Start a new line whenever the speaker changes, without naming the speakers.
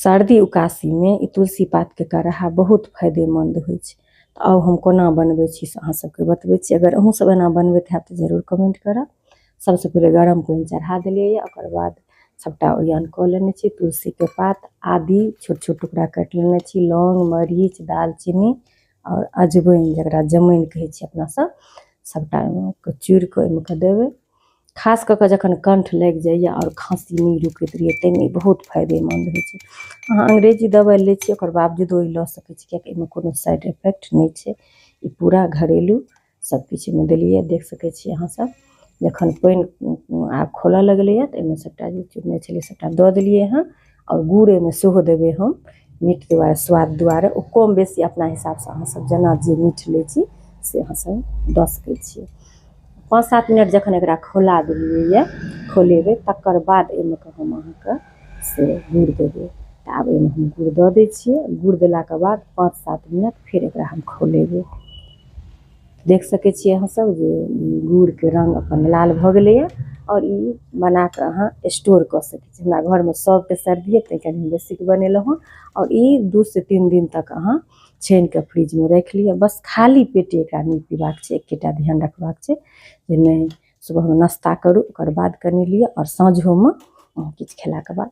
सर्दी उकासीमे ई तुलसी पातके काढ़ा बहुत फायदेमन्द होइ छै। तऽ आउ हम कोना बनबै छी से अहाँ सबके बतबै छी। अगर अहूँ सब एना बनबैत हैब तऽ जरूर कमेंट करब। सबसँ पहिले गरम पानि चढ़ा देलियै यऽ, ओकर बाद सबटा ओरियान कऽ लेने छी। तुलसीके पात, आदि छोट छोट टुकड़ा काटि लेने छी, लौंग, मरीच, दालचीनी आओर अजवाइन, जकरा जमैन कहै छी अपना सब, सबटा ओहिमे चूरि कऽ ओहिमे कऽ देबै। खास कऽ कऽ जखन कंठ लागि जाइए आओर खाँसी नहि रुकैत रहैए ताहिमे ई बहुत फायदेमन्द होइ छै। अहाँ अंग्रेजी दबाइ लै छियै ओकर बावजूदो ई लऽ सकै छी, किएकि एहिमे कोनो साइड इफेक्ट नहि छै। ई पूरा घरेलू सब किछु एहिमे देलियै, देख सकै छियै अहाँ सब। जखन पानि आब खौलऽ लगलैए तऽ एहिमे सबटा जे चुरने छलियै सबटा दऽ देलियै हँ। आओर गुड़ एहिमे सेहो देबै हम, मीठ दुआरे, स्वाद दुआरे। ओ कम बेसी अपना हिसाबसँ अहाँ सब जेना जे मीठ लै छी से अहाँ सब दऽ सकै छियै। 5-7 मिनट जखन एकरा खौला देलियै यऽ, खौलेबै तकर बाद एहिमे कऽ हम अहाँके से गुड़ देबै। तऽ आब एहिमे हम गुड़ दऽ दै छियै। गुड़ देलाके बाद 5-7 मिनट फेर एकरा हम खौलेबै। देख सकै छियै अहाँ सब जे गुड़के रंग अपन लाल भऽ गेलैए। आओर ई बनाकऽ अहाँ स्टोर कऽ सकै छी। हमरा घरमे सबके सर्दी यऽ तैं कनि बेसीके बनेलहुँ हँ। आओर ई 2 से 3 दिन तक अहाँ छानिकऽ फ्रिजमे राखि लिअ। बस खाली पेटे एकरा नहि पीबाक छै, एकेटा ध्यान रखबाक छै जे नहि सुबहमे नाश्ता करू ओकर बाद कनि लिअ, आओर साँझोमे अहाँ किछु खेलाके बाद